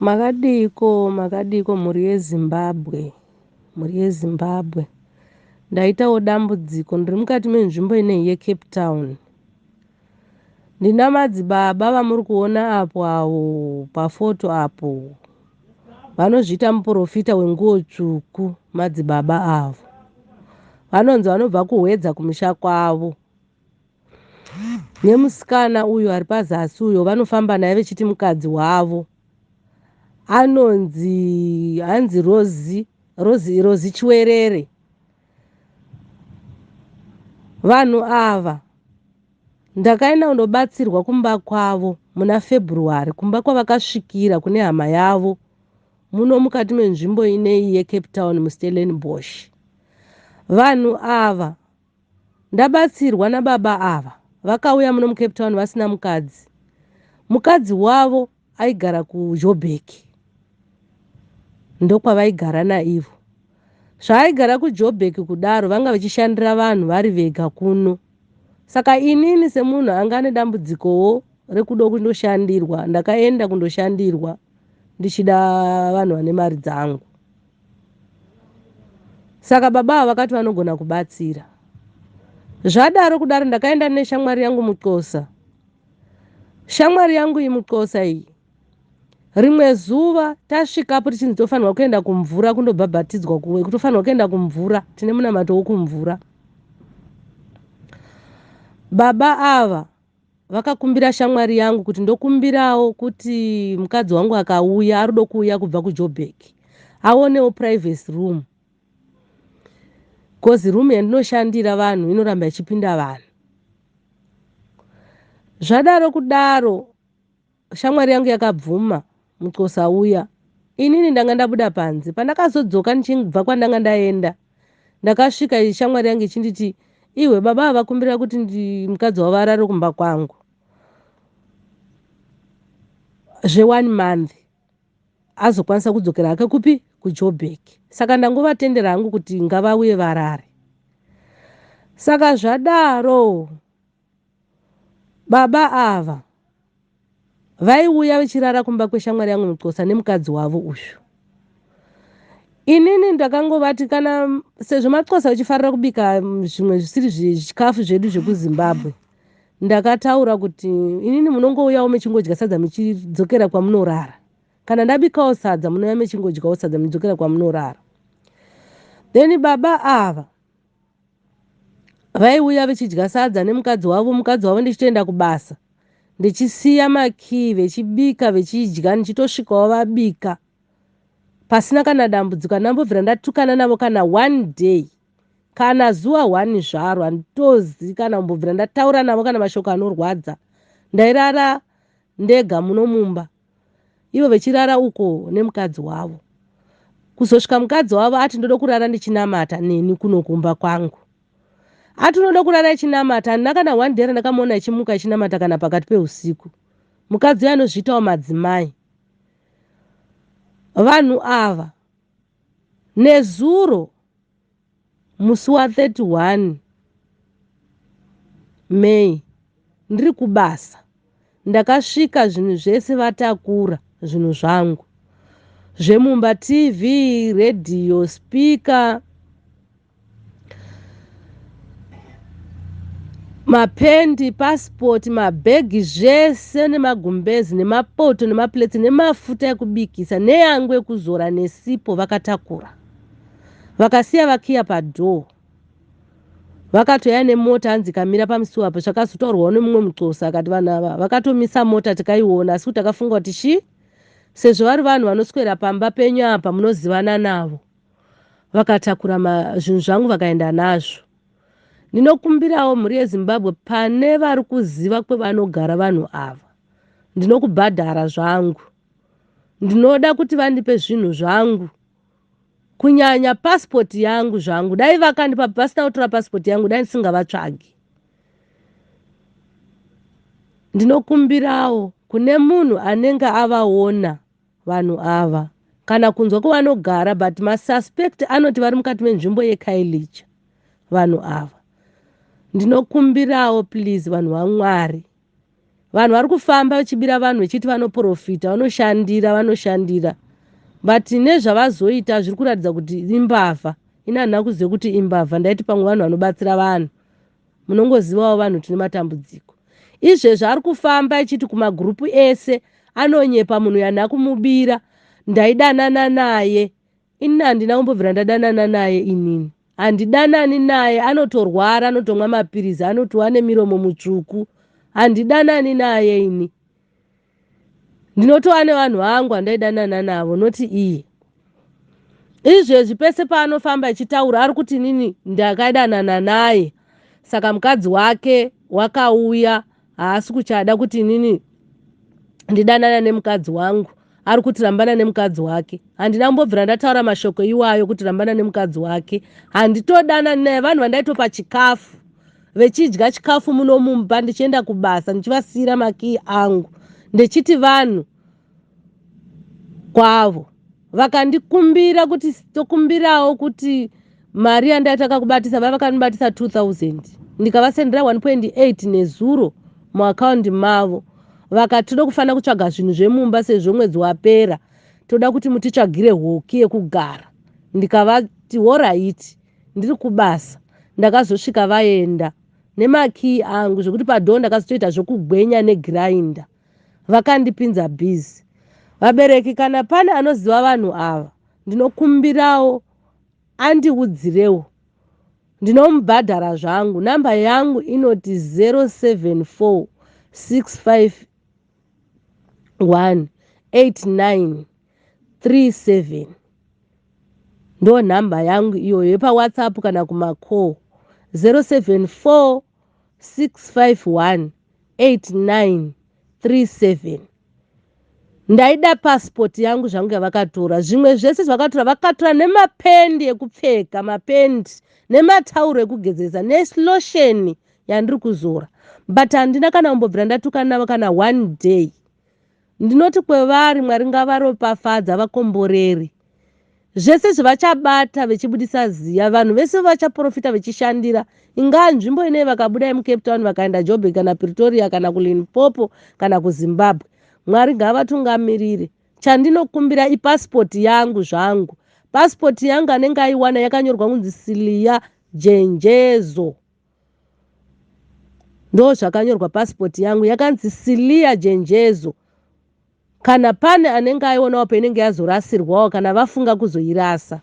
Makadiiko makadiiko mhuri yeZimbabwe mhuri yeZimbabwe ndaitawo dambudziko ndiri mukati menzvimbo ineyi yeCape Town ndina madzibaba vamuri kuona apo avo pafoto apo vanozviita muprofita wenguo tsvuku madzibaba avo vanonzi vanobva kuhwedza kumusha kwavo Nemusikana uyo ari pazasi uyo vanofamba naye vechiti mukadzi wavo anonzi hanzi Rozi Rozi Rozi Chiwerere. Vanhu ava ndakaenda kundobatsirwa kumba kwavo muna February kumba kwavakasvikira kune hama yavo muno mukati menzvimbo ineyi yeCape Town muStellenbosch. Vanhu ava Ndabatsirwa nababa ava vakauya muno muCape Town vasina mukadzi. Mukadzi wavo aigara kuJoburg ndokwavaigara naivo. Zvaaigara kuJoburg kudaro vanga vachishandira vanhu vari vega kuno. Saka inini semunhu anga ane dambudzikowo rekuda kundoshandirwa ndakaenda kundoshandirwa ndichida vanhu vane mari dzangu. Saka baba ava vakati vanogona kubatsira. Zvadaro kudaro ndakaenda neshamwari yangu muXhosa. Shamwari yangu iyi muXhosa iyi rimwe zuva tasvikapo tichinzi tofanirwa kuenda kumvura kundobhabhatidzwa kuwe kutofanirwa kuenda kumvura tine munamato wokumvura. Baba ava Vakakumbira shamwari yangu kuti ndokumbirawo kuti mukadzi wangu akauya arudo kuuya kubva kuJoburg aonewo privacy room cause room yandinoshandira vanhu inoramba ichipinda vanhu. Zvadaro kudaro shamwari yangu yakabvuma muxosa uya inini ndanga ndabuda panze pandakazodzoka ndichibva kwandanga ndaenda ndakasvika shamwari yangu ichinditi iwe baba ava vakumbira kuti mukadzi wavo arare kumba kwangu zve one month azokwanisa kudzokera hake kupi kuJoburg saka ndangovatendera hangu kuti ngavauye varare saka zvadaro Baba ava vaiuya vechirara kumba kweshamwari yangu Muxhosa nemukadzi wavo uyu. Inini ndakangovati kana sezvo maXhosa vachifarira kubika zvimwe zvisiri zvikafu zvedu zvekuZimbabwe ndakataura kuti inini munongouyawo mechingodya sadza muchidzokera kwamunorara. Kana ndabikawo sadza munouya mechingodyawo sadza muchidzokera kwamunorara. Then baba ava Vaiuya vechidya sadza nemukadzi wavo, mukadzi wavo ndichitoenda kubasa ndichisiya makey vechibika vechidya ndichitosvikawo vabika pasina kana dambudziko handambobvira ndatukana navo kana one day kana zuva one zvaro handitozi kana kumbobvira ndataura navo kana mashoko anorwadza ndairara ndega muno mumba ivo vechirara uko nemukadzi wavo. Kuzosvika mukadzi wavo ati ndoda kurara ndichinamata neni kuno kumba kwangu. Ati unoda kurara ichinamata handina kana one day randakamuona ichimuka ichinamata kana pakati peusiku. Mukadzi uyo anozviitawo madzimai. Vanhu ava nezuro Musi wa 31 May ndiri kubasa ndakasvika zvinhu zvese vatakura zvinhu zvangu zvemumba TV, radio, speaker, mapendi, passport, mabhegi zvese nemagumbezi nemapoto nemaplates nemafuta ekubikisa neyangu ekuzora nesipo vakatakura. Vakasiya vakiya padoor. Vakatouya nemota hanzi ikamira pamusiwo apo zvakazotaurwawo nemumwe muxosa akati vanhu ava vakatomisa mota tikaiona asi kuti takafunga kuti chii sezvo vari vanhu vanoswera pamba penyu apa munozivana navo. Vakatakura zvinhu zvangu vakaenda nazvo. Ndinokumbirawo mhuri yeZimbabwe pane vari kuziva kwevanogara vanhu ava ndinokubhadhara zvangu. Ndinoda kuti vandipe zvinhu zvangu kunyanya passport yangu zvangu dai vakandipa pasina kutora passport yangu dai ndisingavatsvagi ndinokumbirawo kune munhu anenge avaona vanhu ava kana kunzwa kwavanogara but masuspect anoti vari mukati menzvimbo yekailicha vanhu ava ndinokumbirawo please vanhu vamwari. Vanhu vari kufamba vachibira vanhu vechiti vanoprofita, vanoshandira, vanoshandira. But nezvavazoita zviri kuratidza kuti imbavha. Ini handina kuziva kuti imbavha, ndaiti pamwe vanhu vanobatsira vanhu. Munongozivawo vanhu tine matambudziko. Izvezvi ari kufamba achiti kumagurupu ese anonyepa munhu yandina kumubira, ndaidanana naye. Inini handina kumbobvira ndadanana naye inini. Handidanani naye, anotorwara, anotomwa mapirizi, anotova nemiromo mutsvuku. Handidanani naye ini. Ndinotova nevanhu vangu andaidanana navo, noti iye. Izvezvi pese paanofamba achitaura ari kuti inini ndakadanana naye. Saka mukadzi wake wakauya haasi kuchada kuti inini ndidanana nemukadzi wangu ari kuti rambana nemukadzi wake handina kumbobvira ndataura mashoko iwayo kuti rambana nemukadzi wake handitodanani naye vanhu vandaitopa chikafu vechidya chikafu muno mumba ndichienda kubasa ndichivasiira makii angu ndechiti vanhu kwavo vakandikumbira kuti tokumbirawo kuti mari yandaitaka kubatisa vaiva vakandibatisa 2000 ndikavasendera 1.8 nezuro muakaundi mavo vakati toda kufanira kutsvaga zvinhu zvemumba sezvo mwedzi wapera toda kuti mutitsvagire hoki yekugara ndikavati horaiti ndiri kubasa ndakazosvika vaenda nemakii angu zvekuti padhoo ndakazotoita zvekugwenya negirainda vakandipinza busy vabereki kana pane anoziva vanhu ava ndinokumbirawo andiudzirewo ndinomubhadhara zvangu namba yangu inoti 074 651 8937 ndo nhamba yangu iyoyo yepawhatsapp kana kumacall 074 651 8937 ndaida passport yangu zvangu yavakatora zvimwe zvese zvavakatora vakatora nemapendi ekupfeka mapendi nematauro ekugezesa neslosheni yandiri kuzora but handina kana kumbobvira ndatukana navo kana one day Ndinoti kwevari, Mwari ngavaropafadze avakomborere. Zvese zvavachabata vechibudisa ziya, vanhu vese vavachaporofita vechishandira, ingaa nzvimbo inei vakabuda yemuCape Town vakaenda Joburg kana Pretoria kana kuLimpopo kana kuZimbabwe. Mwari ngavatungamirire. Chandinokumbira ipassport yangu zvangu. Passport yangu anenge aiwana yakanyorwa kunzi Silia Jenjezo. Ndozvakanyorwa passport yangu yakanzi Silia Jenjezo. Kana pane anenge aionawo painenge yazorasirwawo kana vafunga kuzoirasa.